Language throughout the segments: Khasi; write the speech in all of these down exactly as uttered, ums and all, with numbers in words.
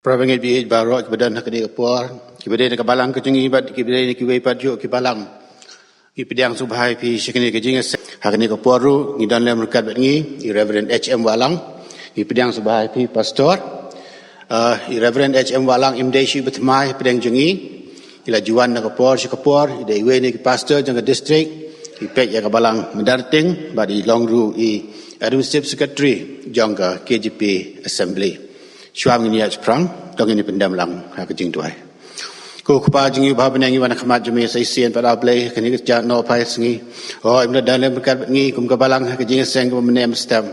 Para bangeit baieit baroh kiba don ha kane ka por, kiba dei na ka balang ka jong ngi bad kiba dei na kiwei pat jong ki balang. Ngi pdiang sngewbha ïa phi sha kane ka jingïaseng. Ha kane ka por ruh ngi don lem ryngkat bad ngi i Reverend H M Wahlang. Ngi pdiang sngewbha ïa phi Pastor. Ah, i Reverend H M Wahlang im dei shuh ba thymmai hapdeng jong ngi. I la ju wan na ka por sha ka por, i dei iwei na ki pastor jong ka district, i peit ïa ka balang Madarting bad i long ruh i administrative secretary jong ka K J P Assembly. Shuwa ngin ïa shaphrang, to ngin ïa pyndem lang ha ka jingduwai. Ko Kpa jong ngi uba ha bneng, ngi wan ha khmat jong me sa shisien pat A Blei ha kane ka jingïasyllok paid sngi. O, im da don lem ryngkat bad ngi kum ka balang ha ka jingïaseng kaba mynne mynstep.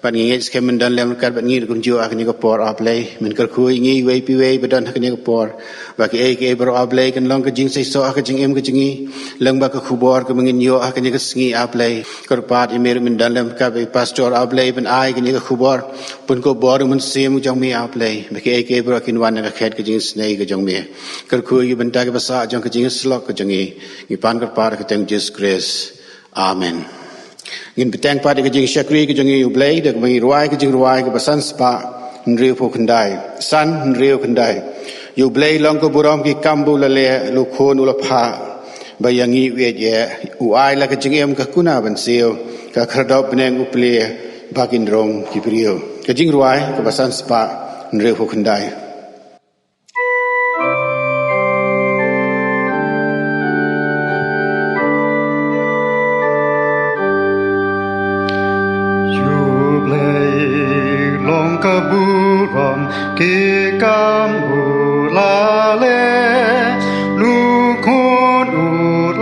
Bad ngi ngeit skhem men don lem ryngkat bad ngi ruh kumjuh ha kane ka por A Blei. Men kyrkhu ïa ngi iwei pa iwei ba don ha kane ka por. Ba kiei kiei baroh A Blei kan long ka jingseisoh ha ka jingim ka jong ngi. Lyngba ka khubor kaba ngin ïoh ha kane ka sngi A Blei. Kyrpad ïa me ruh men don lem ryngkat bad i Pastor A Blei ban ai kane ka khubor. Pynkup bor u Mynsiem jong me A Blei. Ba kiei kiei baroh kin wan na ka khet ka jingisynei ka jong me. Kyrkhu ïa ngi bynta kiba sah jong ka jingïasyllok ka jong ngi. Ngi pan kyrpad ha ka kyrteng Jisu Khrist. Amen. Ngin bteng pat ïa ka jingshakri ka jong ngi ïa U Blei da kaba ngi rwai ka jingrwai kaba san spah hynriewphew khyndai. San hynriew khyndai. Ïa U Blei long ka burom ki kam ba u la leh, la u Khun u la phah ba ïa ngi u ïeit eh, u ai la ka jingim ka kuna ban siew, ka khyrdop bneng u plie ba kin rung ki briew. Ka jingrwai kaba san spah hynriewphew khyndai. Ïa U Blei long ka burom ki kam u la leh, la u Khun u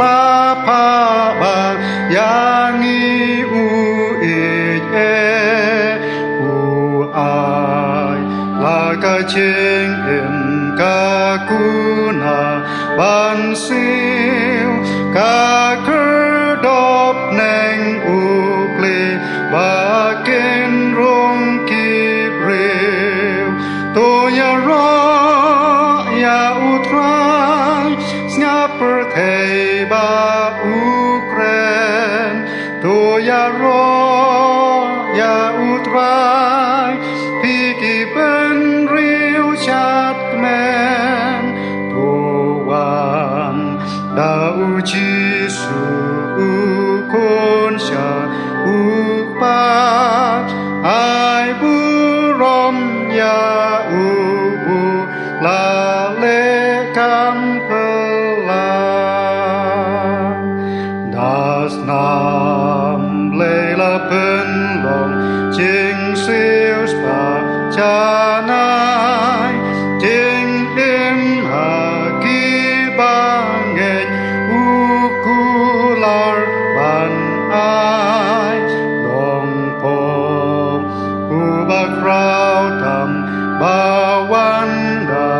la phah ba ïa ngi u ïeit eh, u ai la ka jingim ka kuna ban siew, ka khyrdop bneng u plie ba kin rung ki briew. To ïaroh ïa U Trai, sngap pyrthei ba u kren. To ïaroh ïa U Trai, phi ki bynriew shad kmen. To wan da U Jisu u Khun sha U Kpa, ai burom ïa u ba u la leh kam phylla. Da snam Blei la pynlong jingsiew spah janai, jingim ha ki bangeit u kular ban ai. Nongpop uba khraw tam ba wan da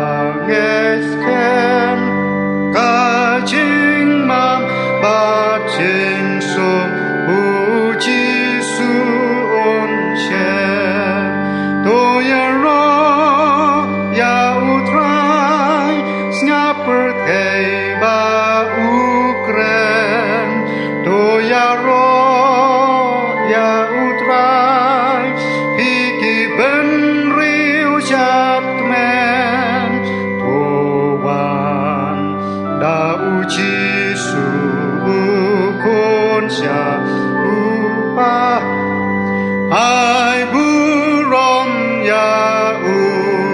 ngeit skhem, ka jingmap bad jingsuk U Jisu un shem. To ïaroh ïa U Trai, sngap pyrthei ba u kren. To ïaroh ïa U Trai, phi ki bynriew shad kmen. To wan da U Jisu u Khun sha U Kpa, ai burom ïa u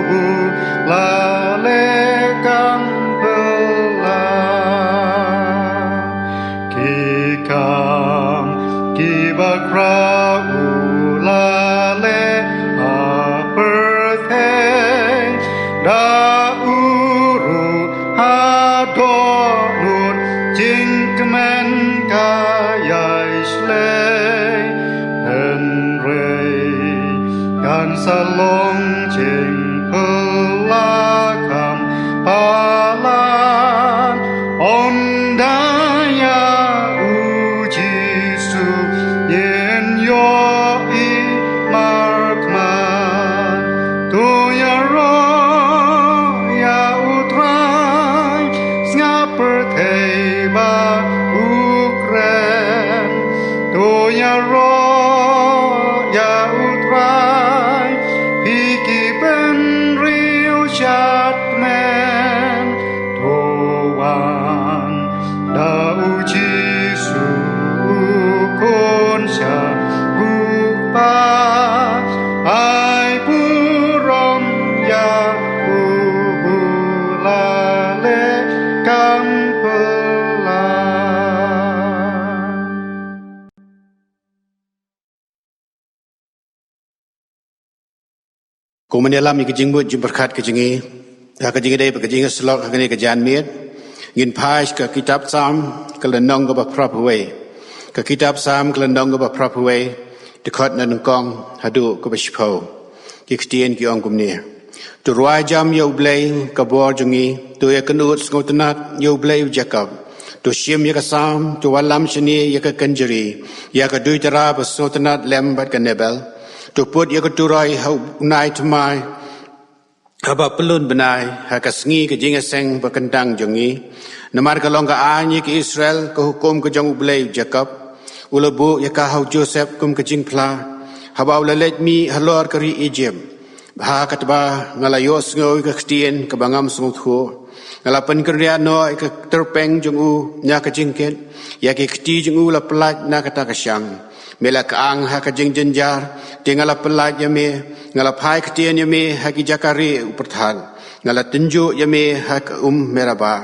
ba u la leh kam phylla. Ki kam kiba khraw u la leh ha pyrthei, da u ruh ha dohnud jingkmen ka ïai shlei. Hynrei kan sa long jingphylla kham palat, ynda ïa U Jisu ngin ïohi markhmat. To ïaroh ïa U Trai, sngap pyrthei ba u kren. To ïaroh ïa U Trai, phi ki byn Ko mynne lam ïa ka jingmut jingpyrkhat ka jong ngi, ha ka jingïadei bad ka jingïasyllok ha kane ka janmiet, ngin phai sha ka kitab Salm ka lynnong kaba phra phew wei. Ka kitab Salm ka lynnong kaba phra phew wei, dkhot na nyngkong haduh kaba shiphew. Ki ktien ki ong kumne: To rwai jam ïa U Blei ka bor jong ngi, to ïakynduh sngewtynnat ïa U Blei u Jakob. To shim ïa ka Salm, to wallam shane ïa ka kynjri, ïa ka duitara ba sngewtynnat lem bad ka Nebel. To put ïa ka turoi ha u bnai thymmai, haba pyllun bnai, ha ka sngi ka jingïaseng ba kyntang jong ngi. Namar ka long ka aiñ ïa ki Israel, ka hukum ka jong U Blei u Jakob. U la buh ïa ka ha u Joseph kum ka jingphla, haba u la leit mih halor ka ri Egypt. Ha katba nga la ïohsngew ïa ka ktien kaba ngam sngewthuh, nga la pynkynriah noh ïa ka tyrpeng jong u na ka jingkit, ïa ki kti jong u la pyllait na kata ka shang. Me la kyang ha ka jingjynjar, te nga la pyllait ïa me, nga la phai ktien ïa me ha ki jaka rieh u pyrthei, nga la tynjuh ïa me ha ka um Meribah.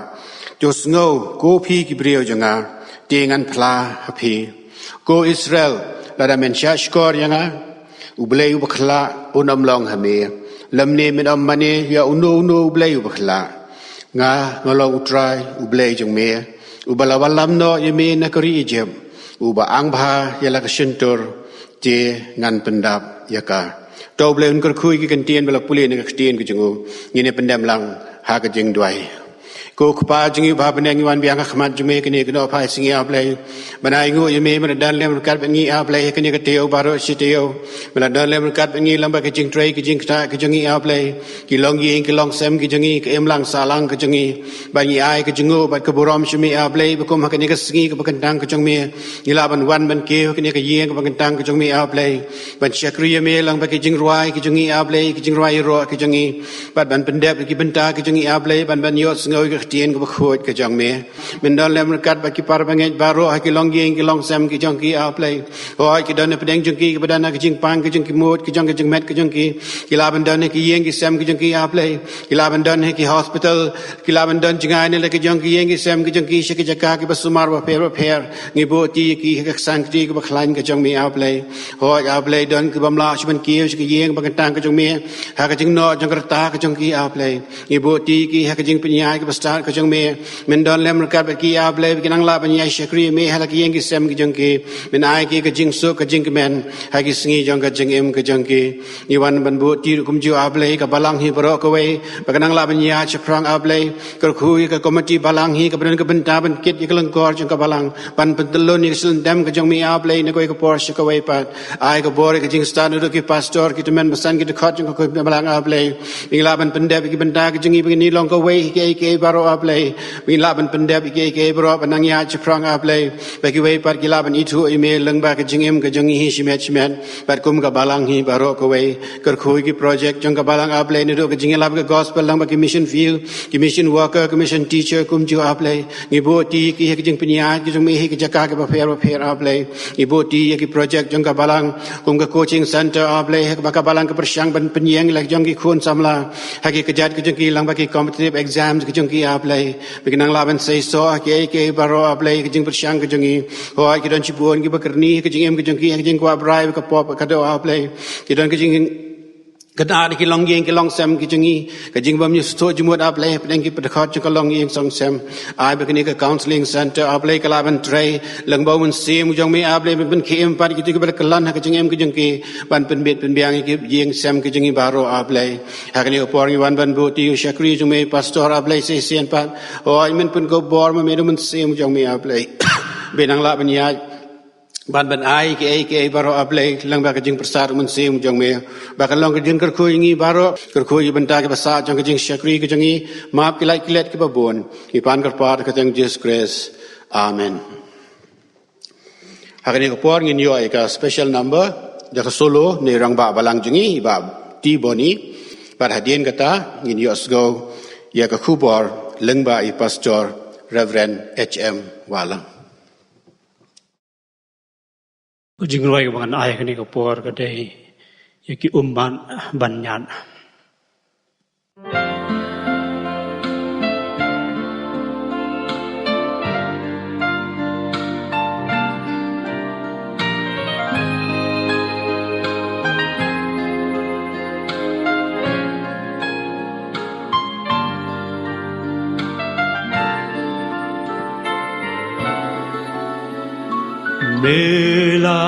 To sngew, ko phi ki briew jong nga, te ngan phla ha phi. Ko Israel, lada men shahshkor ïa nga, U Blei uba khlak un ym long ha me, lymne men ym mane ïa uno uno u blei uba khlak. Nga, nga long U Trai, U Blei jong me, uba la wallam noh ïa me na ka ri Egypt, uba ang bha ïa la ka shyntur, te ngan pyndap ïa ka. To U Blei un kyrkhu ïa ki kyntien ba la pule na ka ktien ka jong u. Ngin ïa pyndem lang ha ka jingduwai. Ko Kpa jong ngi uba ha bneng, ngi wan biang ha khmat jong me kane ka nohphai sngi, A Blei, ban ai nguh ïa me, me la don lem ryngkat bad ngi, A Blei, ha kane ka taïew baroh shi taïew. Me la don lem ryngkat bad ngi lyngba ki jingtrei ki jingktah ki jong ngi, A Blei, ki longïing ki longsem ki jong ngi, ka imlang sahlang ka jong ngi. Bad ngi ai ka jingnguh bad ka burom sha me, A Blei, ba kum ha kane ka sngi kaba kyntang ka jong me, ngi lah ban wan ban kiew ha kane ka ïing kaba kyntang ka jong me, A Blei, ban shakri ïa me lyngba ki jingrwai ki jong ngi, A Blei, ki jingrwai ïaroh ki jong ngi, bad ban pyndep ïa ki bynta ki jong ngi, A Blei, ban ban ïohsngew ïa ka ktien kaba khuid ka jong me. Men don lem ryngkat bad ki para bangeit baroh ha ki longïing ki longsem ki jong ki, A Blei. Hooid, ki don hapdeng jong ki kiba don ha ki jingpang ki jong ki, mut ki jong ki, jingmet ki jong ki. Ki lah ban don ha ki ïing ki sem ki jong ki, A Blei. Ki lah ban don ha ki hospital, ki lah ban don jngai na la ki jong ki ïing ki sem ki jong ki sha ki jaka kiba sumar bapher bapher. Ngi buh kti ïa ki ha ka ksang kti kaba khlaiñ ka jong me, A Blei. Hooid, A Blei, don kiba ym lah shuh ban kiew sha ka ïing kaba kyntang ka jong me ha ka jingnoh jong ka rta ka jong ki, A Blei. Ngi buh kti ïa ki ha ka jingpynïaid kaba stad ka jong me. Men don lem ryngkat bad ki, A Blei, ba kin nang lah ban ïai shakri ïa me ha la ki ïing ki sem ki jong ki. Men ai ki ka jingsuk ka jingkmen ha ki sngi jong ka jingim ka jong ki. Ngi wan ban buh kti ruh kumjuh, A Blei, ka balang hi baroh kawei ba kan nang lah ban ïaid shaphrang, A Blei. Kyrkhu ïa ka komiti balang hi kaba don ka bynta ban kit ïa ka lyngkor jong ka balang, ban pyntyllun ïa ka shyllangdem ka jong me, A Blei, na kawei ka por sha kawei pat. Ai ka bor ïa ka jingstad naduh ki pastor, ki tymmen basan, ki dkhot jong ka komiti balang, A Blei. Ba ngin lah ban pyndep ïa ki bynta ki jong ngi, ba ngin long kawei ha kiei kiei baroh, A Blei. Ba ngin lah ban pyndep ïa kiei kiei baroh, ban nang ïaid shaphrang, A Blei. Ba kiwei pat ki lah ban ithuh ïa me lyngba ka jingim ka jong ngi hi shimet shimet. Bad kum ka balang hi baroh kawei, kyrkhu ïa ki project jong ka balang, A Blei, naduh ka jingïalap ka gospel lyngba ki mission field, ki mission worker, ki mission teacher kumjuh, A Blei. Ngi buh kti ïa ki ha ki jingpynïaid ki jong me ha ki jaka kiba pher bapher, A Blei. Ngi buh kti ïa ki project jong ka balang, kum ka coaching center, A Blei, ha kaba ka balang ka pyrshang ban pynïeng ïa la ki jong ki khun samla ha ki kjat ki jong ki lyngba ki competitive exams ki jong ki, A Blei. Ba kin nang lah ban seisoh ha kiei kiei baroh, A Blei, ka jingpyrshang ka jong ngi. Hooid, ki don shibun kiba kyrni ha ka jingim ka jong ki ha ka jingkwah brai bad ka pop ka doh, A Blei. Ki don ka jing kynad ha ki longïing ki longsem ki jong ngi, ka jingbym ïasngewthuh jingmut, A Blei, hapdeng ki dkhot jong ka longïing longsem. Ai ba kane ka counseling center, A Blei, ka lah ban trei lyngba u Mynsiem jong me, A Blei, ban pynkhie im pat ïa kito kiba la kyllon ha ka jingim ka jong ki, ban pynbit pynbiang ïa ki ïing sem ki jong ngi baroh, A Blei. Ha kane ka por ngi wan ban buh kti ïa u shakri jong me, pastor, A Blei, sa shisien pat. Hooid, men pynkup bor ma me da u Mynsiem jong me, A Blei. Ba in nang lah ban ïaid ban ban ai kiei kiei baroh, A Blei, lyngba ka jingpyrsad u Mynsiem jong me. Ba kan long ka jingkyrkhu ïa ngi baroh, kyrkhu ïa ki bynta kiba sah jong ka jingshakri ka jong ngi. Map ki lait ki let kiba bun. Ngi pan kyrpad ha ka kyrteng Jisu Khrist. Amen. Ha kane ka por ngin ïoh ïa ka special number da ka solo na i rangbah balang jong ngi, i Bah T. Boni. Bad hadien kata ngin ïohsngew ïa ka khubor lyngba i Pastor Reverend H M Wahlang. Ka jingrwai kaba ngan ai ha kane ka por ka dei ïa ki ummat ban ñiad. Me la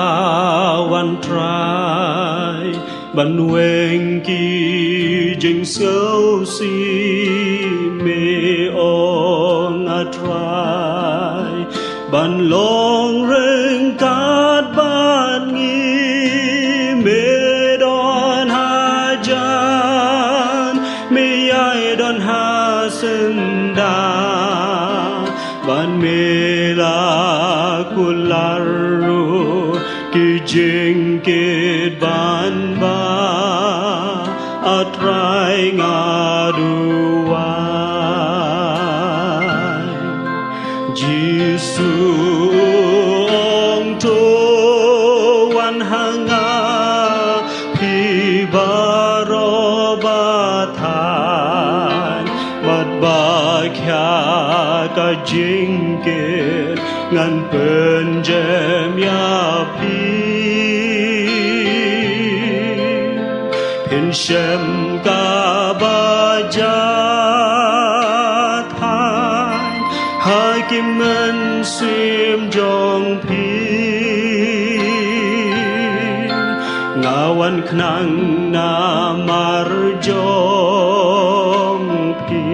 wan Trai ban weng ki jingsngewsih, me ong, A Trai, ban long ryngkat bad ngi. Me don hajan, me ïai don hasyndah, bad me la kular ruh ki jingkit ban ba, A Trai, nga duwai. Jisu ong, to wan ha nga phi baroh ba thaiñ bad ba khia ka jingkit, ngan pynjem ïa phi. Phin shem kaba jia thaiñ ha ki mynsiem jong phi. Nga wan khnang namar jong phi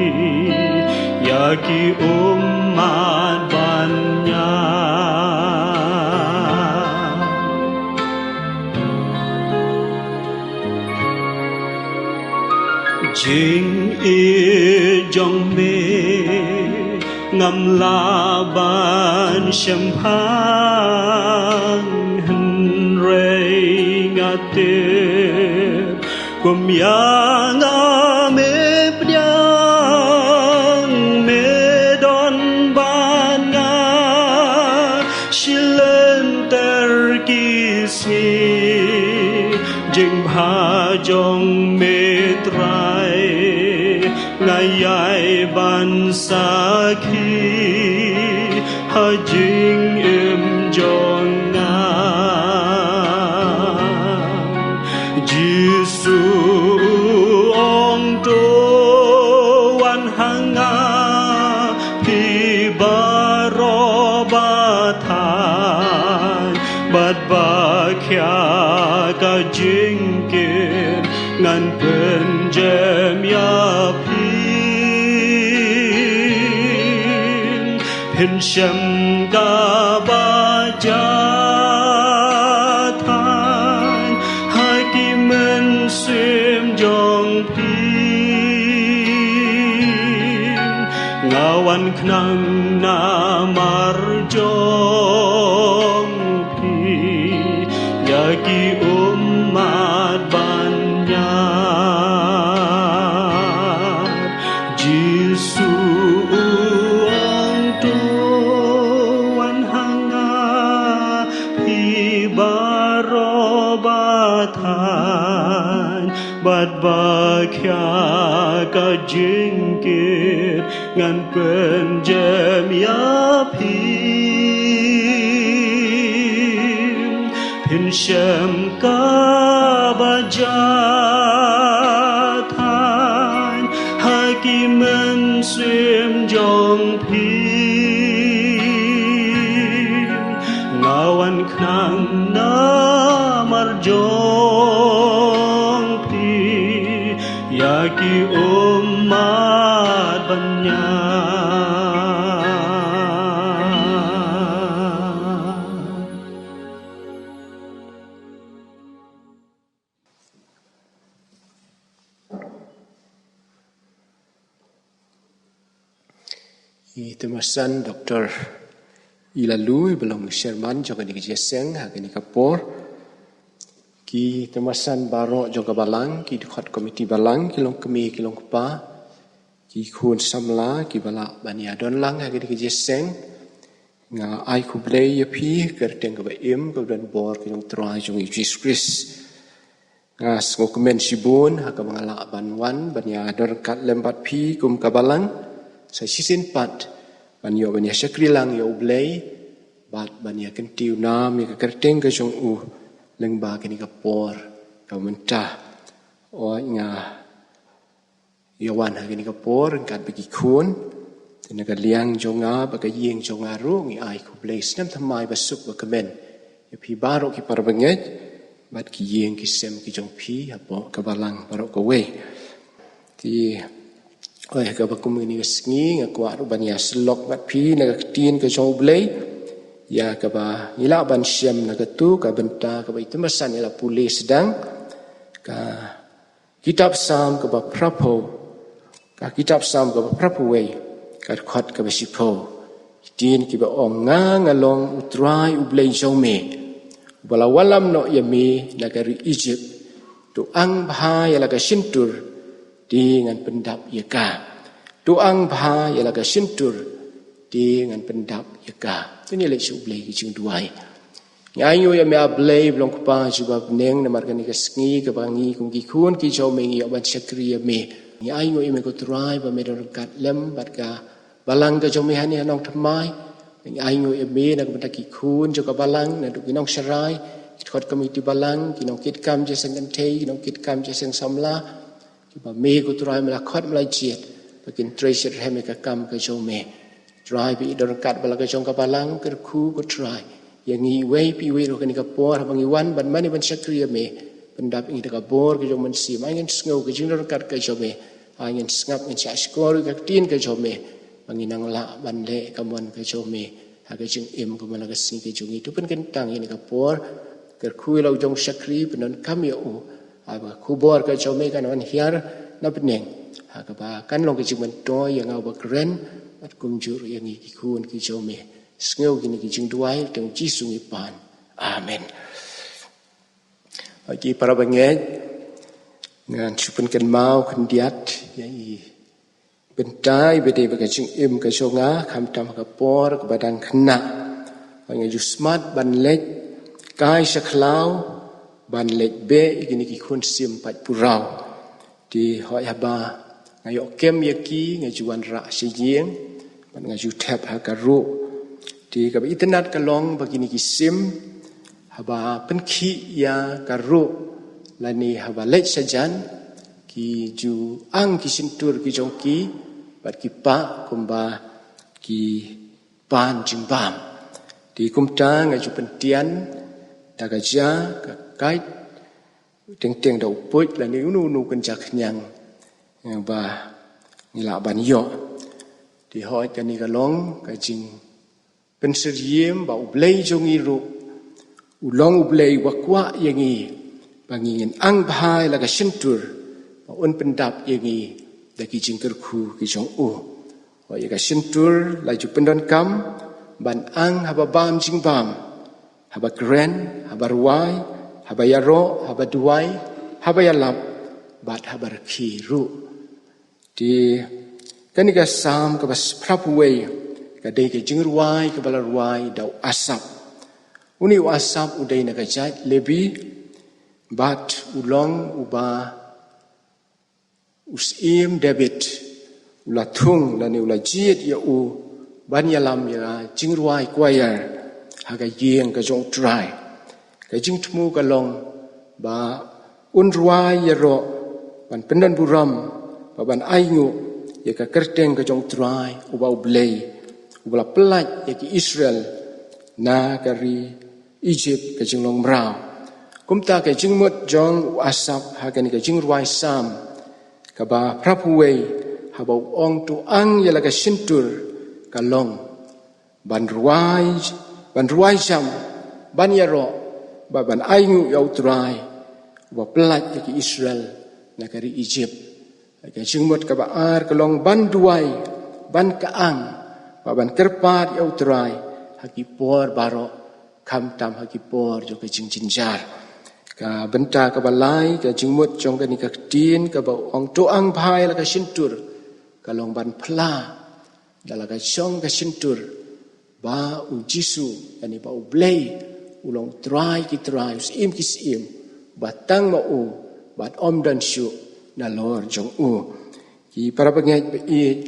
ïa ki ummat ban ñiah. Jingïeit jong me ngam lah ban shemphang, hynrei nga tip kum ïa nga me pdiang, me don bad nga shilynter ki sngi. Jingbha jong me Trai nga ïai ban sakhi ha jingim jong nga. Jisu ong, to wan ha nga phi baroh ba thaiñ bad ba khia ka jingkit, ngan pynjem ïa phi. Phin shem kaba jia thaiñ ha ki mynsiem jong phi. Nga wan khnang namar jong phi ïa ki ummat ban ñiah. Jisu ong, to wan ha nga phi baroh ba thaiñ bad ba khia ka jingkit, ngan pynjem ïa phi. Phin shem kaba jia thaiñ ha ki mynsiem jong phi. Nga wan khnang namar jong phi ïa ki ummat ban ñiah. I Tymmen Basan Doktor Ila Lu, i ba long Chairman jong kane ka jingïaseng ha kane ka por. Ki tymmen basan baroh jong ka balang, ki dkhot komiti balang, ki long kmie, ki long kpa, ki khun samla, ki ba lah ban ïadon lang ha kane ka jingïaseng. Nga ai khublei ïa phi, kyrteng kaba im, kaba don bor, ka jong u Trai jong ngi u Jisu Khrist. Nga sngewkmen shibun ha kaba nga lah ban wan ban ïadon ryngkat lem bad phi kum ka balang. Sa shisien pat ban ïoh ban ïa shakri lang ïa U Blei bad ban ïa kyntiew nam ïa ka kyrteng ka jong u lyngba kane ka por kaba mynta. Oi, nga ïa wan ha kane ka por ryngkat bad ki khun. Te na ka liang jong nga bad ka ïing jong nga ruh ngi ai khublei snem thymmai ba suk ba kmen Ïa phi baroh ki para bangeit bad ki ïing ki sem ki jong phi hapoh ka balang baroh kawei. Te hooid, ha kaba kum kane ka sngi nga kwah ruh ban ïasyllok bad phi na ka ktien ka jong U Blei, ïa kaba ngi lah ban shem na katu ka bynta kaba i Tymmen Basan i la pule sdang, ka kitab Salm kaba phraphew, ka kitab Salm kaba phraphew wei, ka dkhot kaba shiphew. Ktien kiba ong, nga nga long U Trai U Blei jong me, uba la wallam noh ïa me na ka ri Egypt. To ang bha ïa la ka shyntur, te ngan pyndap ïa ka. To ang bha ïa la ka shyntur, te ngan pyndap ïa ka. To ngin leit sha U Blei ki jingduwai. Ngi ainguh ïa me A Blei ba long Kpa jong U Bapneng namar kane ka sngi kaba ngi kum ki khun ki jong me ngi ïoh ban shakri ïa me. Ngi ainguh ïa me ko Trai ba me don ryngkat lem bad ka balang ka jong me hangne ha Nongthymmai. Ngi ainguh ïa me na ka bynta ki khun jong ka balang, naduh ki nongsharai, ki dkhot komiti balang, ki nongkitkam jingïaseng kynthei, ki nongkitkam jingïaseng samla, kiba me ko Trai me la khot me la jied ba kin trei shitrhem ïa ka kam ka jong me. Trai, phi don ryngkat bad la ka jong ka balang, kyrkhu ko Trai ïa ngi iwei pa iwei ruh ha kane ka por haba ngi wan ban mane ban shakri ïa me. Pyndap ïa ngi da ka bor ka jong U Mynsiem. Ai ngin sngew ka jingdon ryngkat ka jong me. Ai ngin sngap, ngin shahshkor ïa ka ktien ka jong me, ba ngin nang lah ban leh ka mon ka jong me ha ka jingim kumba la ka sngi ka jong ngi. To pynkyntang ïa kane ka por, kyrkhu ïa la u jong u shakri, pyndonkam ïa u, haba ka khubor ka jong me kan wan hiar na bneng, ha kaba kan long ka jingmyntoi ïa nga uba kren bad kumjuh ruh ïa ngi ki khun ki jong me. Sngew kine ki jingduwai ha ka kyrteng U Jisu ngi pan. Amen. Ki para bangeit, ngan shu pynkynmaw khyndiat ïa i bynta iba dei bad ka jingim ka jong nga, khamtam ha ka por kaba dang khynnah. Ba nga ju smat ban leit kai sha khlaw, ban leit beh ïa kine ki khun sim paidpuraw. Te hooid, haba nga ïoh kem ïa ki, nga ju wanrah sha ïing bad nga ju thep ha ka ruh. Te kaba itynnad ka long ba kine ki sim, haba pynkhih ïa ka ruh lane haba leit shajan, ki ju ang ki shyntur ki jong ki bad ki pah kumba ki pan jingbam. Te kumta nga ju pyntian da ka ja, ka kait, teng teng da u puit lane uno uno u kynja khñiang, eh, ba ngi lah ban ïoh. Te hooid, kane ka long ka jingpynsyriem ba U Blei jong ngi ruh u long U Blei uba kwah ïa ngi ba ngin ang bha ïa la ka shyntur, ba un pyndap ïa ngi da ki jingkyrkhu ki jong u. Hooid, ïa ka shyntur la ju pyndonkam ban ang haba bam jingbam, haba kren, haba rwai, haba ïaroh, haba duwai, haba ïalap bad haba rkhie ruh. Te kane ka Salm kaba phraphew wei ka dei ka jingrwai kaba la rwai da u Asaph. Une u Asaph u dei na ka jait Levi bad u long uba u Syiem David u la thung lane u la jied ïa u ban ïalam ïa ka jingrwai choir ha ka ïing ka jong U Trai. Ka jingthmu ka long ba un rwai ïaroh ban pyndonburom bad ban ainguh ïa ka kyrteng ka jong U Trai uba U Blei, uba la pyllait ïa ki Israel na ka ri Egypt ka jinglong mraw. Kumta ka jingmut jong u Asaph ha kane ka jingrwai Salm kaba phraphew wei, haba u ong to ang ïa la ka shyntur, ka long ban rwai, ban rwai jam, ban ïaroh bad ban ainguh ïa U Trai uba pyllait ïa ki Israel na ka ri Egypt. Ka jingmut kaba ar ka long ban duwai, ban kyang bad ban kyrpad ïa U Trai ha ki por baroh, khamtam ha ki por jong ka jingjynjar. Ka bynta kaba lai, ka jingmut jong kane ka ktien kaba ong to ang bha ïa la ka shyntur, ka long ban phla da la ka jong ka shyntur ba U Jisu, lane ba U Blei u long Trai ki trai, u Syiem ki syiem, ba tang ma u bad ym don shuh nalor jong u. Ki para bangeit ba ïeit,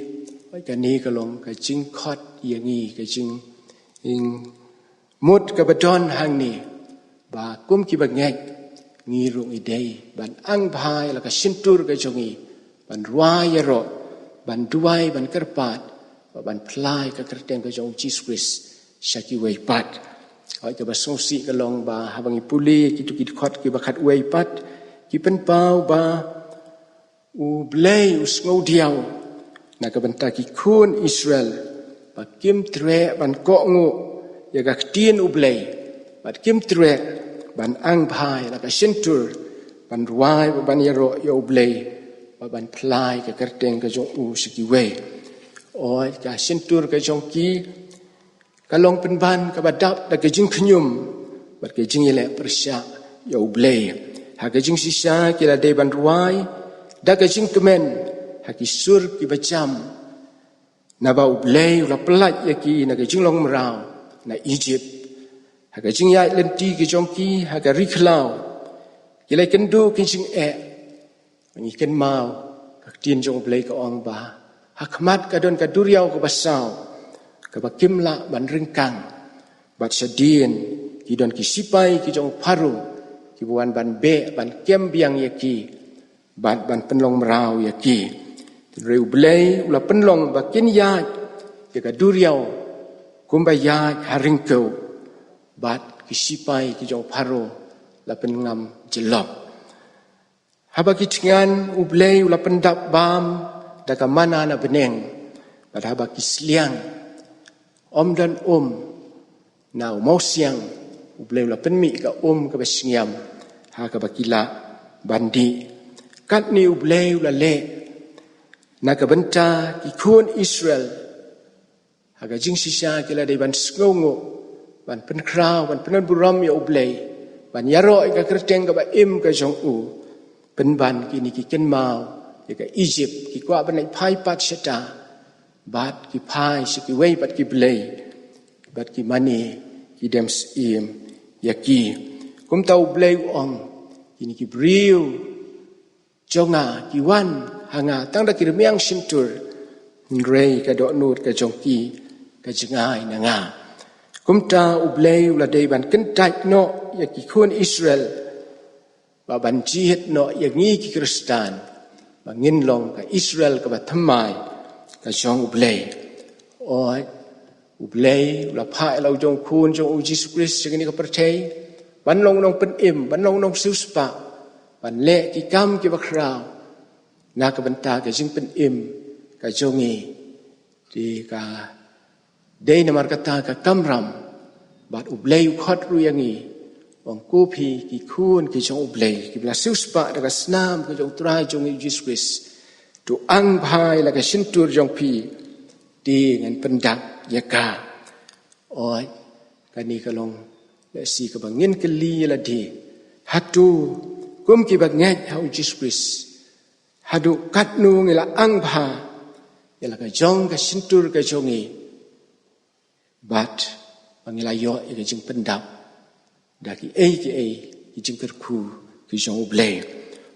kane ka long ka jingkhot ïa ngi, ka jingmut kaba don hangne, ba kum ki bangeit ngi ruh ngi dei ban ang bha ïa la ka shyntur ka jong ngi, ban rwai ïaroh, ban duwai, ban kyrpad bad ban phla ïa ka kyrteng ka jong U Jisu Khrist sha kiwei pat. Kaba sngewsih ka long ba haba ngi pule kito ki dkhot kiba khatwei pat, ki pynpaw ba U Blei u sngewdiaw na ka bynta ki khun Israel ba kim treh ban kohnguh ïa ka ktien U Blei, bad kim treh ban ang bha ïa la ka shyntur ban rwai bad ban ïaroh ïa U Blei, bad ban phla ïa ka kyrteng ka jong u sha kiwei. Oi, ka shyntur ka jong ki ka long pynban kaba dap da ka jingkhñium bad ka jingïaleh pyrshah ïa U Blei. Ha ka jingshisha ki la dei ban rwai da ka jingkmen ha ki sur kiba jam, naba U Blei u la pyllait ïa ki na ka jinglong mraw na Ijipt. Ha ka jingïaid lynti ka jong ki ha ka ri khlaw, ki la ïakynduh ka jingeh. Ngi kynmaw ka ktien jong U Blei ka ong ba ha khmat ka don ka duriaw kaba saw, kaba kim lah ban ryngkang. Bad shadien ki don ki sipai ki jong Pharaoh kiba wan ban beh, ban kem biang ïa ki bad ban pynlong mraw ïa ki. Hynrei U Blei u la pynlong ba kin ïaid ïa ka duriaw kumba ïaid ha ryngkew, bad ki sipai ki jong Pharaoh la pynngam jyllop. Haba ki thngan U Blei u la pyndap bam da ka manna na bneng, bad haba ki sliang ym don um na u mawsiang, U Blei u la pynmih ka um kaba shngiam ha kaba ki lah ban dih. Katne U Blei u la leh na ka bynta ki khun Israel. Ha ka jingshisha ki la dei ban sngewnguh, ban pynkhraw, ban pynburom ïa U Blei, ban ïaroh ïa ka kyrteng kaba im ka jong u. Pynban kine ki kynmaw ïa ka Ijipt, ki kwah ban leit phai pat shata, bad ki phai sha kiwei pat ki blei, bad ki mane ki dem siem ïa ki. Kumta U Blei u ong, kine ki briew jong nga ki wan ha nga tang da ki rmiang shyntur, hynrei ka dohnud ka jong ki ka jngai na nga. Kumta U Blei u la dei ban kyntait noh ïa ki khun Israel, ba ban jied noh ïa ngi ki Khristan, ba ngin long ka Israel kaba thymmai ka jong U Blei. Oi, U Blei u la phah ïa la u jong u khun jong u Jisu Khrist sha kane ka pyrthei ban long u nongpynim, ban long u nongsiewspah, ban leh ki kam kiba khraw na ka bynta ka jingpynim ka jong ngi. Te ka dei namar kata ka kamram, bad U Blei u khot ruh ïa ngi, u ong, ko phi ki khun ki jong U Blei, kiba la siewspah da ka snam ka jong U Trai jong ngi U Jisu Khrist, to ang bha ïa la ka shyntur jong phi, te ngan pyndap ïa ka. Oi, kane ka long lehse kaba ngin kylli ïa lade. Hato kum kiba ngeit ha U Jisu Khrist, haduh katno ngi la ang bha ïa la ka jong ka shyntur ka jong ngi, bad ba ngi la ïoh ïa ka jingpyndap da kiei kiei ki jingkyrkhu ki jong U Blei?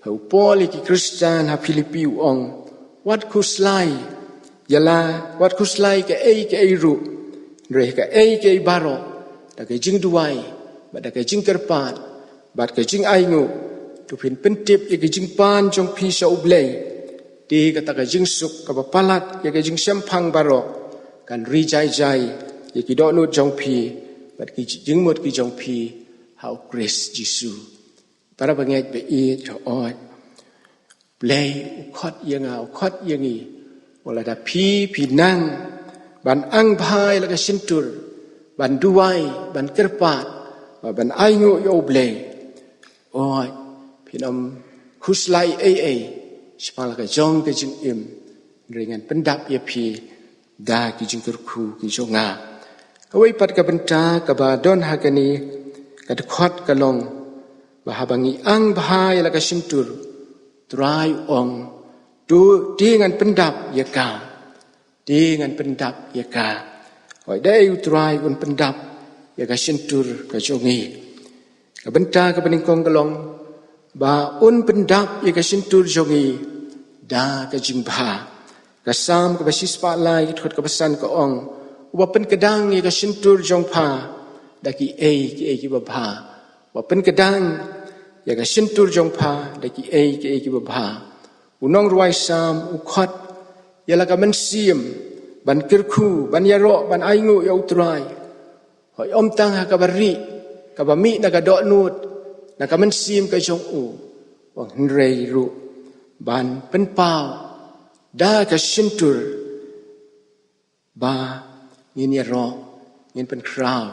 Ha u Paul ïa ki Khristan ha Philippi u ong, wat khuslai ïa la, wat khuslai kaei kaei ruh, hynrei kaei kaei baroh da ka jingduwai bad da ka jingkyrpad bad ka jingainguh, to phin pyntip ïa ka jingpan jong phi sha U Blei. Te kata ka jingsuk kaba palat ïa ka jingshemphang baroh kan ri jai jai ïa ki dohnud jong phi bad ki jingmut ki jong phi ha U Khrist Jisu. Para bangeit ba ïeit, oi, Blei u khot ïa nga, u khot ïa ngi, u ong lada phi phi nang ban ang bha ïa la ka shyntur, ban duwai, ban kyrpad, ban ainguh ïa U Blei, oi, phin ym khuslai ei ei shaphang la ka jong ka jingim, hynrei ngan pyndap ïa phi da ki jingkyrkhu ki jong nga. Kawei pat ka bynta kaba don ha kane ka dkhot ka long ba haba ngi ang bha ïa la ka shyntur, Trai u ong, to te ngan pyndap ïa ka, te ngan pyndap ïa ka. Oi, dei U Trai un pyndap ïa ka shyntur ka jong ngi. Ka bynta kaba nyngkong ka long ba un pyndap ïa ka shyntur jong ngi da ka jingbha. Ka Salm kaba shispah lai, ka dkhot kaba san ka ong, uba pynkdang ïa ka shyntur jong pha da kiei kiei kiba bha. Uba pynkdang ïa ka shyntur jong pha da kiei kiei kiba bha. U nongrwai Salm u khot ïa la ka mynsiem ban kyrkhu, ban ïaroh, ban ainguh ïa U Trai. Hooid, ym tang ha kaba rieh, kaba mih na ka dohnud, na ka mynsiem ka jong u, hynrei ruh ban pynpaw da ka shyntur ba ngin ïaroh, ngin pynkhraw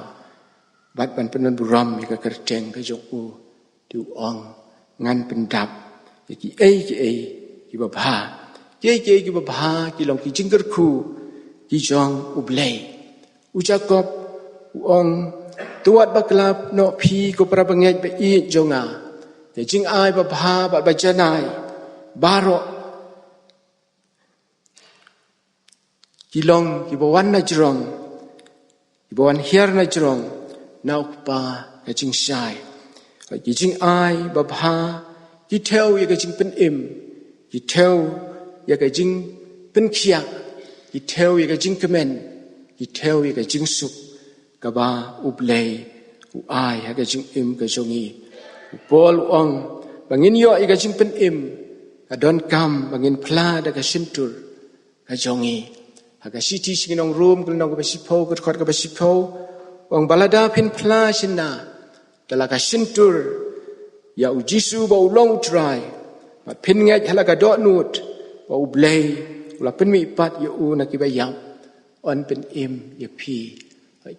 bad ban pynburom ïa ka kyrteng ka jong u. Te u ong, ngan pyndap ïa kiei kiei kiba bha. Kiei kiei kiba bha ki long ki jingkyrkhu ki jong U Blei. U Jakob u ong, to wat bakla noh phi ko para bangeit ba ïeit jong nga, ka jingai babha bad bajanai baroh ki long kiba wan na jrong, kiba wan hiar na jrong na u Kpa ka jingshai. Ki jingai babha ki thew ïa ka jingpynim, ki thew ïa ka jingpynkhiah, ki thew ïa ka jingkmen, ki thew ïa ka jingsuk kaba U Blei u ai ha ka jingim ka jong ngi. U Paul u ong, ba ngin ïoh ïa ka jingpynim, ka donkam ba ngin phla da ka shyntur ka jong ngi. Ha ka shithi sha ki nong Rom, ka lynnong kaba shiphew, ka dkhot kaba shiphew, u ong, ba lada phin phla shynna da la ka shyntur ïa U Jisu ba u long U Trai, bad phin ngeit ha la ka dohnud ba U Blei u la pynmihpat ïa u na kiba ïap, yn pynim ïa phi.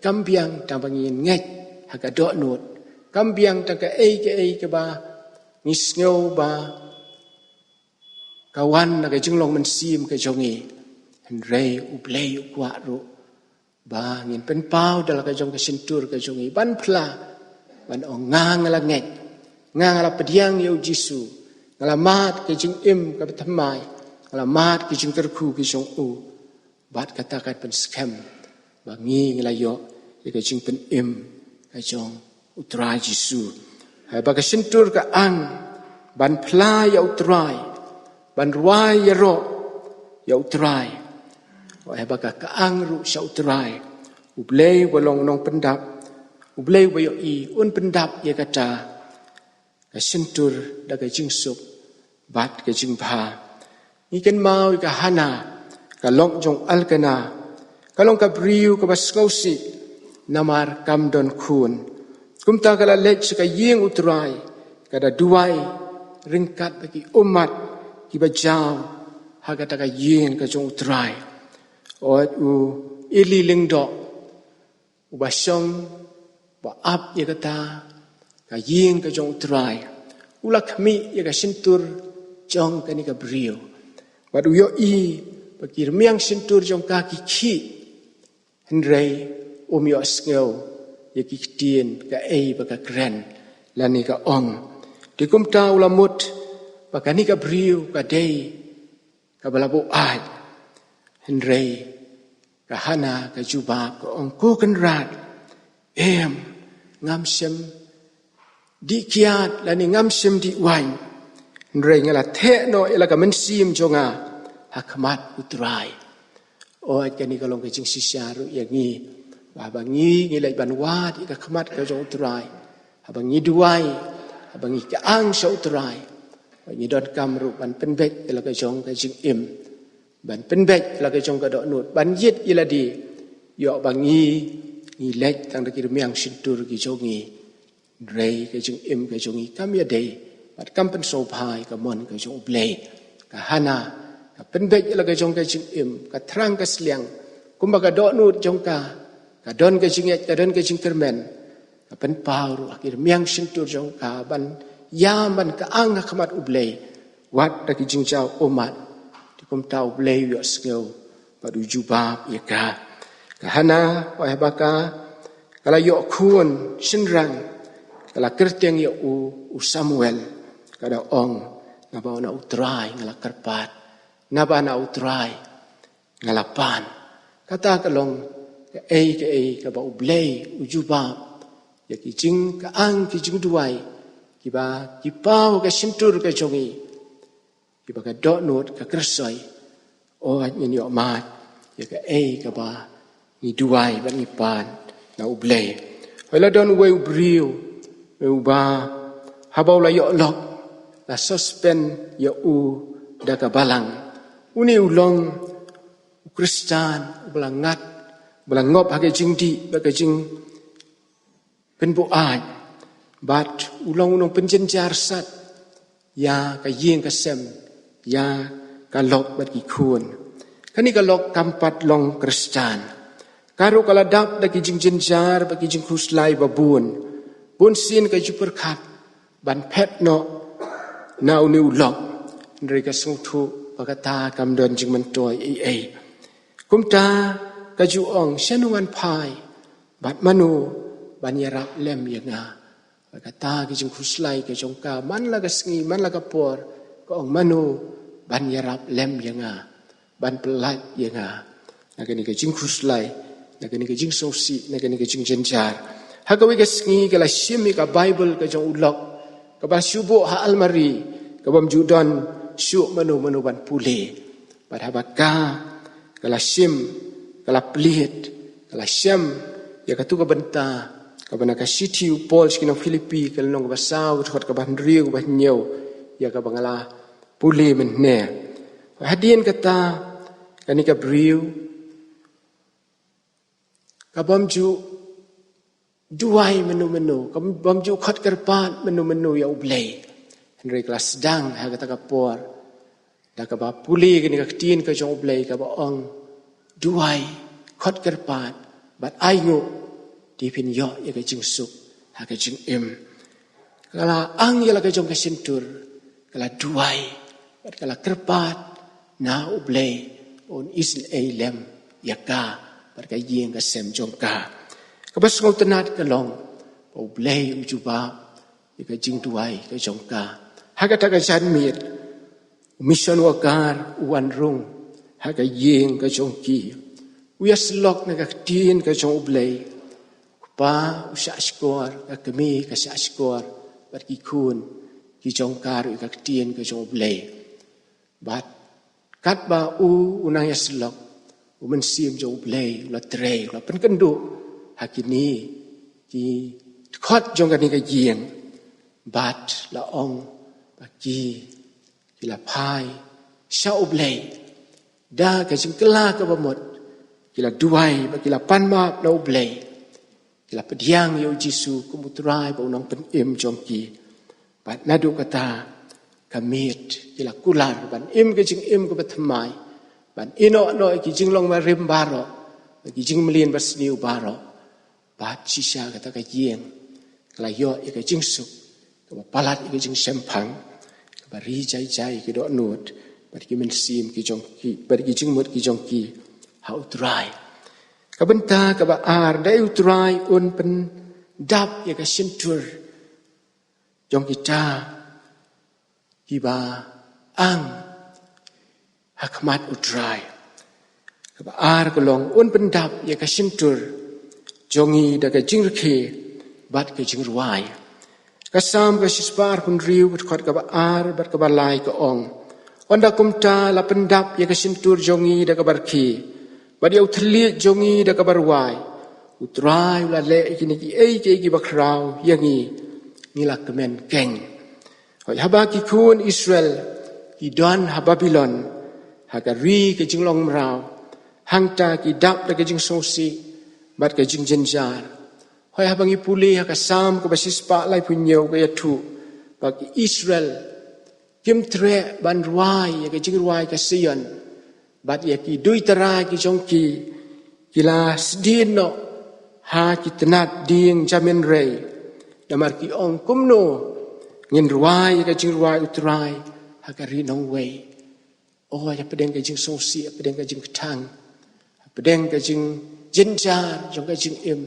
Kam biang tang ba ngin ngeit ha ka dohnud, kam biang tang kaei kaei kaba ngi sngew ba ka wan na ka jinglong mynsiem ka jong ngi, hynrei U Blei u kwah ruh ba ngin pynpaw da la ka jong ka shyntur ka jong ngi ban phla, ban ong, nga nga la ngeit, nga nga la pdiang ïa U Jisu, nga la mad ka jingim kaba thymmai, nga la mad ka jingkyrkhu ka jong u. Bad kata kan pynskhem ba ngi ngi la ïoh ïa ka jingpynim ka jong U Trai Jisu. Haba ka shyntur ka ang ban phla ïa U Trai, ban rwai ïaroh ïa U Trai, haba ka, ka ang ruh sha U Trai, U Blei uba long u nongpyndap, U Blei uba ïohi, un pyndap ïa kata ka shyntur da ka jingsuk bad ka jingbha. Ngi kynmaw ïa ka Hana, ka lok jong Elkanah, ka long ka briew kaba sngewsih namar kam don khun. Kumta ka la leit sha ka ïing U Trai, ka da duwai ryngkat bad ki ummat kiba jaw ha kata ka ïing ka jong U Trai. Hooid, u Eli Lyngdoh, uba shong, uba ap ïa kata ka ïing ka jong U Trai, u la khmih ïa ka shyntur jong kane ka briew. Bad u ïohi ba ki rmiang shyntur jong ka ki khih, hynrei um ïohsngew ïa ki ktien, kaei ba ka kren lane ka ong. Te kumta u la mut ba kane ka briew ka dei kaba la buaid. Hynrei ka Hana ka jubab, ka ong, ko Kynrad, em, ngam shym dih kiad lane ngam shym dih waiñ, hynrei nga la theh noh ïa la ka mynsiem jong nga ha khmat U Trai. Hooid, kane ka long ka jingshisha ruh ïa ngi, ba haba ngi ngi leit ban wad ïa ka khmat ka jong U Trai, haba ngi duwai, haba ngi kyang sha U Trai, ba ngi donkam ruh ban pynbeit ïa la ka jong ka jingim, ban pynbeit ïa la ka jong ka dohnud, ban ïit ïa lade, ïoh ba ngi ngi leit tang da ki rmiang shyntur ki jong ngi, hynrei ka jingim ka jong ngi kam ïadei bad kam pynsngewbha ïa ka mon ka jong U Blei. Ka Hana ka pynbeit ïa la ka jong ka jingim, ka thrang ka sliang, kumba ka dohnud jong ka ka don ka jingngeit, ka don ka jingkyrmen, ka pynpaw ruh ha ki rmiang shyntur jong ka ban ïam, ban kyang ha khmat U Blei wat da ki jingjaw ummat. Te kumta U Blei u ïohsngew bad u jubab ïa ka. Ka Hana, hooid, haba ka, ka la ïoh khun shynrang, ka la kyrteng ïa u, u Samuel, ka da ong, naba na U Trai nga la kyrpad, naba na U Trai nga la pan. Kata ka long kaei kaei kaba U Blei u jubab ïa ki jingkyang, ki jingduwai kiba ki paw ka shyntur ka jong ngi, kiba ka dohnud ka kyrsoi. Hooid, ngin ïohmad ïa kaei kaba ngi duwai bad ngi pan na U Blei. Hooid, la don uwei u briew, uwei uba, haba u la ïoh lok, la suspend ïa u da ka balang. Une u long u Khristan uba la ngat, uba la ngop ha ka jingdih bad ka jing, pynbuaid, bad u long u nongpynjynjar sat ïa ka ïing ka sem, ïa ka lok bad ki khun. Kane ka lok kam pat long Khristan. Ka ruh ka la dap da ki jingjynjar bad ki jingkhuslai babun. Bunsien ka ju pyrkhat ban phet noh na une u lok, hynrei ka sngewthuh ba kata kam don jingmyntoi ei ei. Kumta ka ju ong, shano ngan phai, bad mano ban ïarap lem ïa nga? Bad kata ki jingkhuslai ka jong ka, man la ka sngi, man la ka por, ka ong, mano ban ïarap lem ïa nga, ban pyllait ïa nga na kane ka jingkhuslai, na kane ka jingsngewsih, na kane ka jingjynjar? Ha kawei ka sngi ka la shim ïa ka Baibl ka jong u lok, kaba shu buh ha almari, kabym ju don shuh mano mano ban pule. Bad haba ka, ka la shim, ka la plied, ka la shem ïa katu ka bynta kaba na ka shithi u Paul sha ki nong Philippi, ka lynnong kaba saw, ka dkhot kaba hynriew, kaba hynñiew, ïa kaba nga la pule mynne. Hadien kata, kane ka briew kabym ju duwai mynno mynno, kabym ju khot kyrpad mynno mynno ïa U Blei, hynrei ka la sdang ha kata ka por da kaba pule kane ka ktien ka jong U Blei kaba ong, duwai, khot kyrpad, bad ainguh, te phin ïoh ïa ka jingsuk ha ka jingim. Ka la ang ïa la ka jong ka shyntur, ka la duwai, bad ka la kyrpad na U Blei, un isynei lem ïa ka bad ka ïing ka sem jong ka. Kaba sngewtynnat ka long ba U Blei u jubab ïa ka jingduwai ka jong ka. Ha kata ka janmiet, u mission worker u wan rung ha ka ïing ka jong ki. U ïasyllok na ka ktien ka jong U Blei. U kpa u shah shkor, ka kmie ka shah shkor, bad ki khun ki jong ka ruh ïa ka ktien ka jong U Blei. Bad katba u, u nang ïasyllok, u Mynsiem jong U Blei u la trei, u la pynkynduh ha kine ki dkhot jong kane ka ïing, bad la ong ba ki, ki la phai sha U Blei da ka jingkylla kaba mut, ki la duwai, bad ki la pan map na U Blei, ki la pdiang ïa U Jisu kum U Trai bad U Nongpynim jong ki. Bad naduh kata ka miet ki la kular ban im ka jingim kaba thymmai, ban ïehnoh noh ïa ki jinglong barim baroh, ïa ki jingmlien basniew baroh. Bad shisha kata ka ïing ka la ïoh ïa ka jingsuk kaba palat ïa ka jingshemphang, kaba ri jai jai ïa ki dohnud bad ki mynsiem ki jong ki, bad ki jingmut ki jong ki ha U Trai. Ka bynta kaba ar, dei U Trai un pyndap ïa ka shyntur jong kita kiba ang ha khmat U Trai. Kaba ar ka long, un pyndap ïa ka shyntur jong ngi da ka jingrkhie bad ka jingrwai. Ka Salm ka shispah arphew hynriew, ka dkhot kaba ar bad kaba lai ka ong, ynda kumta la pyndap ïa ka shyntur jong ngi da kaba rkhie, bad ïa u thylliej jong ngi da kaba rwai. U Trai u la leh ïa kine kiei kiei kiba khraw ïa ngi, ngi la kmen keng. Hooid, haba ki khun Israel ki don ha Babilon, ha ka ri ka jinglong mraw, hangta ki dap da ka jingsngewsih bad ka jingjynjar. Hooid, haba ngi pule ha ka Salm kaba shispah laiphew hynñiew ka ïathuh ba ki Israel kim treh ban rwai ïa ka jingrwai ka Sion, bad ïa ki duitara ki jong ki, ki la sdien noh ha ki tnat dieng jamin rei. Namar ki ong, kumno ngin rwai ïa ka jingrwai U Trai ha ka ri nongwei? O, hapdeng ka jingsngewsih, hapdeng ka jingkthang, hapdeng ka jingjynjar jong ka jingim,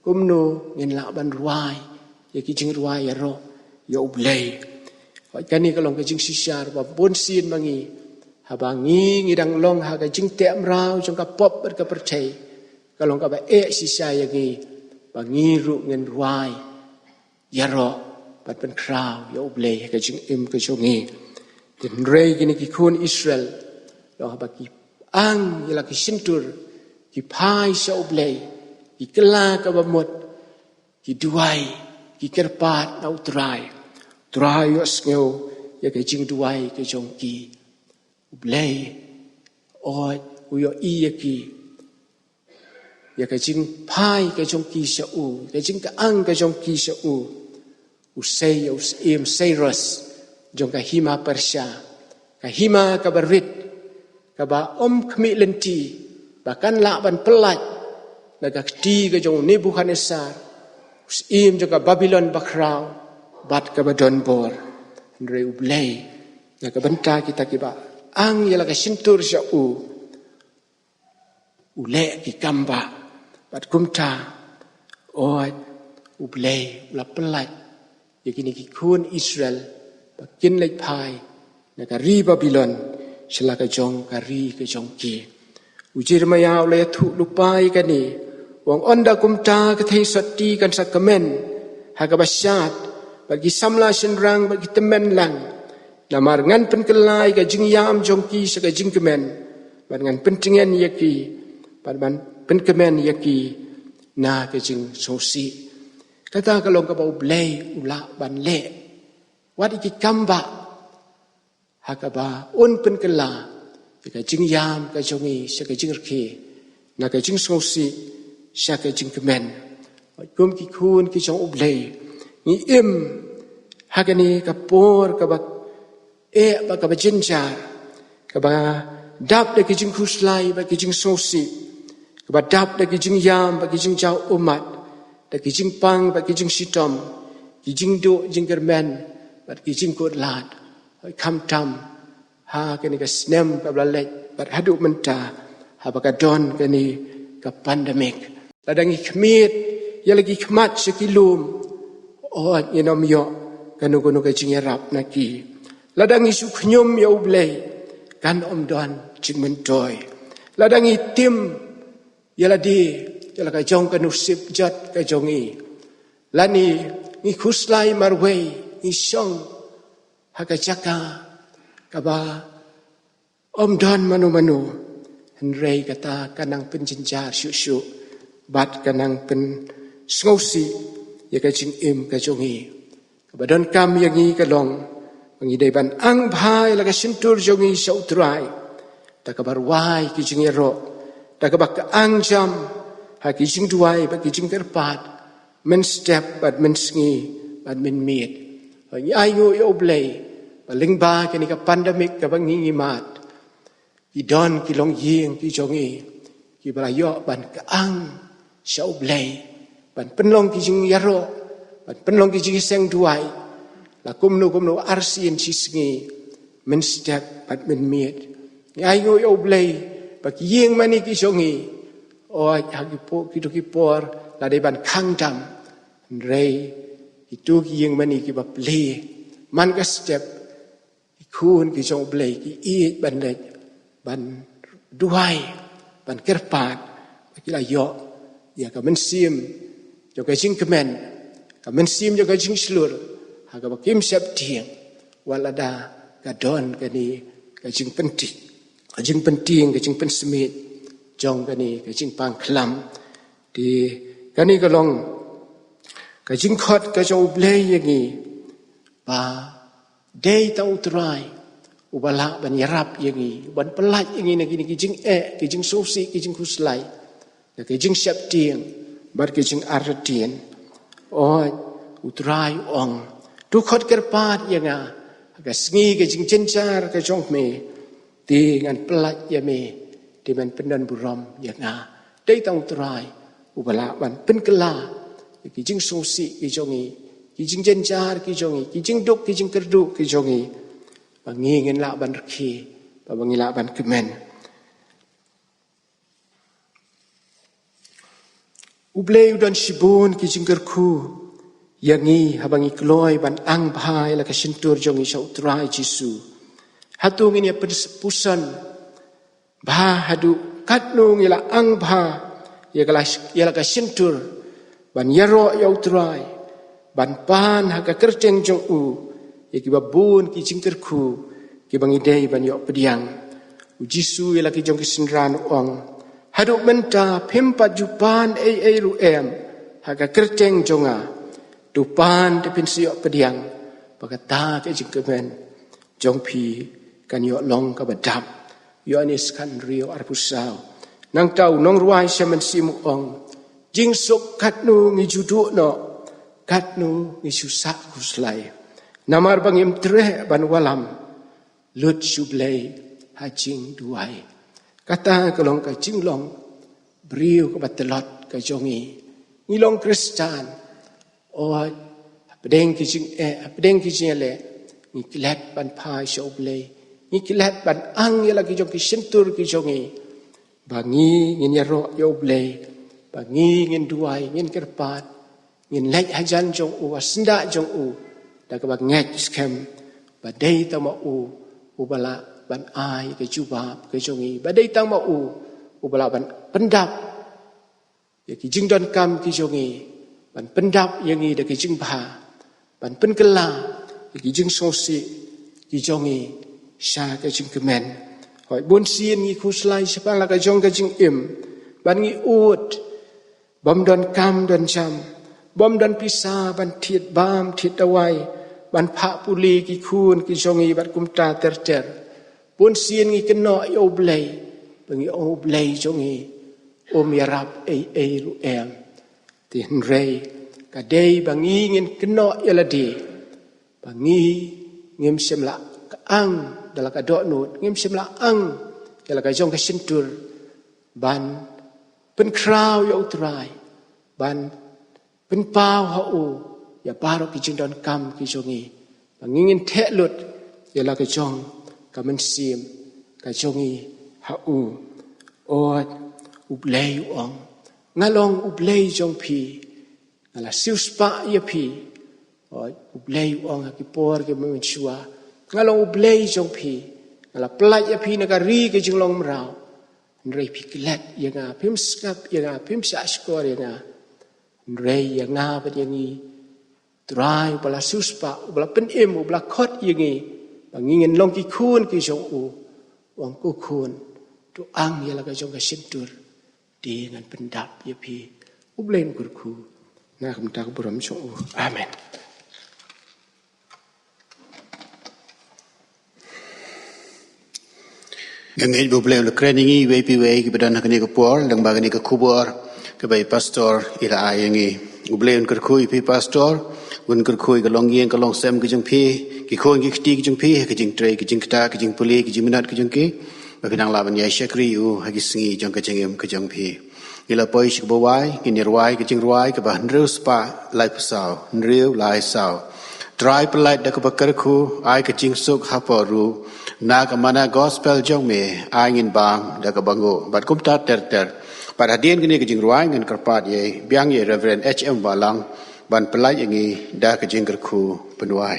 kumno ngin lah ban rwai ïa ki jingrwai ïaroh ïa U Blei? Hooid, kane ka long ka jingshisha ba bunsien ma ngi, haba ngi, ngi dang long ha ka jingteh mraw jong ka pop bad ka pyrthei, ka long kaba eh shisha ïa ngi ba ngi ruh ngin rwai ïaroh bad pynkhraw ïa U Blei ha ka jingim ka jong ngi. Hynrei kine ki khun Israel, long haba ki ang ïa la ki shyntur, ki phai sha U Blei, ki kylla kaba mut, ki duwai, ki kyrpad na U Trai. U Trai u ïohsngew ïa ka jingduwai ka jong ki. U Blei, o, u ïohi ïa ki. ïa ka jingphai ka jong ki sha u, ka jingkyang ka jong ki sha u. U sei ïa u syiem Cyrus jong ka hima Persia, ka hima kaba rit, kaba ym khmih lynti, ba kan lah ban pyllait na ka kti ka jong u Nebukhadnessar, u syiem jong ka Babilon bakhraw bad kaba donbor. Hynrei U Blei, na ka bynta kita kiba ang ïa la ka shyntur sha u, u leh ki kam ba, bad kumta, oi, U Blei u la pyllait ïa kine ki khun Israel ba kin leit phai na ka ri Babilon sha la ka jong ka ri ka jong ki. U Jeremaïah u la ïathuh lypa ïa kane, u ong, ynda kumta ka theisotti kan sa kmen ha kaba shad, bad ki samla shynrang bad ki tymmen lang. Namar ngan pynkylla ïa ka jingïam jong ki sha ka jingkmen, bad ngan pyntngen ïa ki, bad ban pynkmen ïa ki na ka jingsngewsih. Kata ka long kaba U Blei u lah ban leh wat ïa ki kam ba, ha kaba un pynkylla ïa ka jingïam ka jong ngi sha ka jingrkhie, na ka jingsngewsih sha ka jingkmen. Kum ki khun ki jong U Blei, ngi im ha kane ka por kaba eh bad kaba jynjar, kaba dap da ki jingkhuslai bad ki jingsngewsih, kaba dap da ki jingïam bad ki jingjaw ummat, da ki jingpang bad ki jingshitom, ki jingduh jingkyrmen bad ki jingkut lad. Hooid, khamtam ha kane ka snem kaba la leit bad haduh mynta, haba ka don kane ka pandemic. Lada ngi khmied ïa la ki khmat sha ki lum, oh, ngin ym ïoh kano kano ka jingïarap na ki. Lada ngi shu khñium ïa U Blei, kan ym don jingmyntoi. Lada ngi tim ïa lade ïa la ka jong ka nusip jot ka jong ngi, lane ngi khuslai marwei, ngi shong ha ka jaka kaba ym don mano mano, hynrei kata ka nang pynjynjar shuh shuh bad ka nang pynsngewsih ïa ka jingim ka jong ngi. Kaba donkam ïa ngi ka long ba ngi dei ban ang bha ïa la ka shyntur jong ngi sha U Trai, da kaba rwai ki jingïaroh, da kaba kyang jam ha ki jingduwai bad ki jingkyrpad mynstep bad mynsngi bad mynmiet. Ngi ainguh ïa U Blei ba lyngba kane ka pandemic kaba ngi ngi mad, ki don ki longïing ki jong ngi kiba la ïoh ban kyang sha U Blei, ban pynlong ki jingïaroh, ban pynlong ki jingseng duwai, la kumno kumno arsien shisngi, mynstep bad mynmiet. Ngi ainguh ïa U Blei ba ki ïing mane ki jong ngi, oh, ha ki por, kito ki por la dei ban khang dam, hynrei kito ki ïing mane kiba plie man ka step, ki khun ki jong U Blei ki ïeit ban leit ban duwai, ban kyrpad, ba ki la ïoh ïa ka mynsiem jong ka jingkmen, ka mynsiem jong ka jingshlur, ha kaba kim sheptieng wat lada ka don kane ka jingpyntieng, ka jingpyntieng, ka jingpynsmiej jong kane ka jingpang khlam. Te kane ka long ka jingkhot ka jong U Blei ïa ngi, ba dei tang U Trai uba lah ban ïarap ïa ngi, ban pyllait ïa ngi na kine ki jingeh, ki jingsngewsih, ki jingkhuslai, na ki jingsheptieng bad ki jingartatien. Oi, U Trai u ong, to khot kyrpad ïa nga ha ka sngi ka jingjynjar ka jong me, te ngan pyllait ïa me, te men pyndonburom ïa nga. Dei tang U Trai uba lah ban pynkylla ïa ki jingsngewsih ki jong ngi, ki jingjynjar ki jong ngi, ki jingduk ki jingkyrduh ki jong ngi, ba ngi ngin lah ban rkhie, ba, ba ngi lah ban kmen. U Blei u don shibun ki jingkyrkhu ïa ngi haba ngi kloi ban ang bha ïa la ka shyntur jong ngi sha U Trai Jisu. Hato ngin ïa pyn-, puson bha haduh katno ngi la ang bha ïa ka la, ïa la ka shyntur ban ïaroh ïa U Trai, ban pan ha ka kyrteng jong u ïa kiba bun ki jingkyrkhu kiba ngi dei ban ïoh pdiang. U Jisu ïa la ki jong ki synran u ong, haduh mynta phim pat ju pan ei ei ruh em ha ka kyrteng jong nga. To pan te phin sa ïoh pdiang ba kata ka jingkmen jong phi kan ïoh long kaba dap. Ïoannis khathynriew arphew saw. Nangta u nongrwai sha mynsiem u ong, jingsuk katno ngi ju duh noh, katno ngi ju sah khuslai. Namar ba ngim treh ban wallam, lut sha U Blei ha jingduwai. Kata ka long ka jinglong briew kaba tlot ka jong ngi. Ngi long Khristan. O, hapdeng ki jingeh, hapdeng ki jingeh, ngi klet ban phai sha U Blei. Ngi klet ban ang ïa la ki jong ki shyntur ki jong ngi. Ba ngi ngin ïaroh ïa U Blei. Ba ngi ngin duwai, ngin kyrpad. Ngin leit hajan jong u, ha syndah jong u. Da kaba ngeit skhem. Ba dei tang ma u, uba lah ban ai ka jubab ka jong ngi. Ba dei tang ma u, uba lah ban pyndap ïa ki jingdonkam ki jong ngi, ban pyndap ïa ngi da ki jingbha, ban pynkylla ïa ki jingsngewsih ki jong ngi sha ka jingkmen. Hooid, bunsien ngi khuslai shaphang la ka jong ka jingim, ban ngi ud, bym don kam don jam, bym don pisa ban thied bam thied dawai, ban phah pule ki khun ki jong ngi bad kumta ter ter. Bunsien ngi kynnoh ïa U Blei, ba ngi ong U Blei jong ngi, um ïarap ei ei ruh em. Te hynrei, ka dei ba ngi ngin kynnoh ïa lade, ba ngi ngim shym la ang da la ka dohnud, ngim shym la ang ïa la ka jong ka shyntur, ban pynkhraw ïa U Trai, ban pynpaw ha u ïa baroh ki jingdonkam ki jong ngi. Ba ngi ngin theh lut ïa la ka jong ka mynsiem ka jong ngi ha u. O, U Blei u ong, nga long U Blei jong phi. Nga la siewspah ïa phi. O, U Blei u ong ha ki por ki mynshuwa, nga long U Blei jong phi. Nga la pyllait ïa phi na ka ri ka jinglong mraw. Hynrei phi klet ïa nga, phim sngap ïa nga, phim shahshkor ïa nga. Hynrei ïa nga bad ïa ngi, Trai uba la siewspah, uba la pynim, uba la khot ïa ngi, ba ngi ngin long ki khun ki jong u. U ong, ko khun, to ang ïa la ka jong ka shyntur, te ngan pyndap ïa phi. U Blei un kyrkhu na ka bynta ka burom jong u. Amen. Nga ngeit ba U Blei u la kren ïa ngi iwei pa iwei kiba don ha kane ka por, lyngba kane ka khubor kaba i pastor i la ai ïa ngi. U Blei un kyrkhu ïa phi pastor, un kyrkhu ïa ka longïing ka longsem ka jong phi, ki khun ki kti ki jong phi, ha ka jingtrei, ka jingktah, ka jingpule, ka jingminot ka jong ki, ba phin nang lah ban ïai shakri ïa u ha ki sngi jong ka jingim ka jong phi. Ngi la poi sha kaba wai, ngin ïa rwai ka jingrwai kaba hynriew spah laiphew saw, hynriew lai saw. Trai pyllait da kaba kyrkhu, ai ka jingsuk hapoh ruh. Na ka manna gospel jong me, ai ngin bam da kaba nguh. Bad kumta ter ter. Bad hadien kane ka jingrwai ngan kyrpad ïa i, biang ïa i Reverend H M Wahlang, ban pyllait ïa ngi da ka jingkyrkhu pynwai.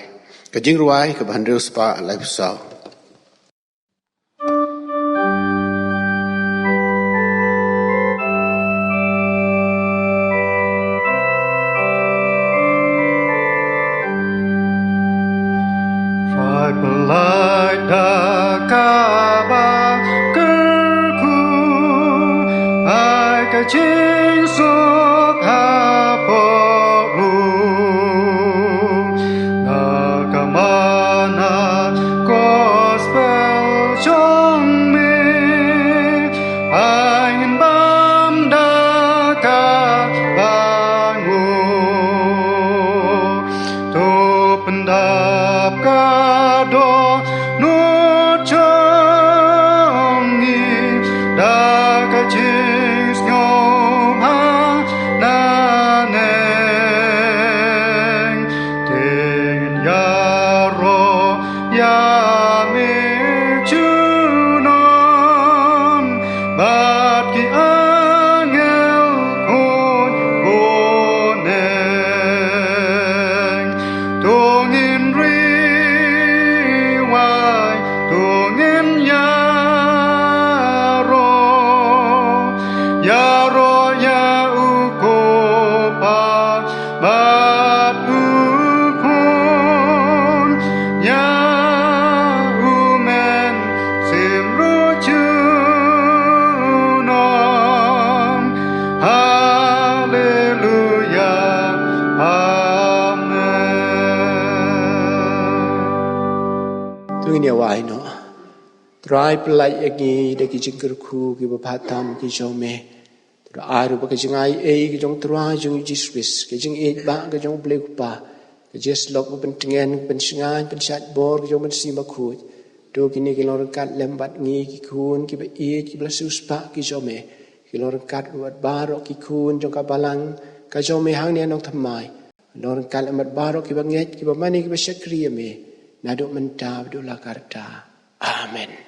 Ka jingrwai kaba hynriew spah laiphew saw. Trai pyllait da kaba kyrkhu, ai ka jingsuk hapoh ruh. Na ka manna gospel jong me, ai ngin bam da kaba nguh. To pyndap ka dohnud jong ngi da ka jingsngewbha naneng. Te ngin ïaroh ïa me junom bad ki angel khun bneng. To ngin ri wai, to ngin ïaroh, ïaroh ïa u Kpa bad u Khun, ïa u Mynsiem ruh junom. Haleluia. Amen. To ngin ïa wai noh. Trai, pyllait ïa ngi da ki jingkyrkhu kiba bha tam ki jong me. Trai, ai ruh ba ka jingai ei ka jong Trai jong ngi Jisu Khrist, ka jingïeit ba ka jong U Blei Kpa, ka jingïasyllok, ka jingpyntngen, ka jingpynshngaiñ, ka jingshad bor ka jong U Mynsiem Bakhuid, to kine ki long ryngkat lem bad ngi ki khun kiba ïeit kiba la siewspah ki jong me. Ki long ryngkat bad baroh ki khun jong ka balang ka jong me hangne ha Nongthymmai. Long ryngkat lem bad baroh kiba ngeit, kiba mane, kiba shakri ïa me naduh mynta haduh la karta. Amen.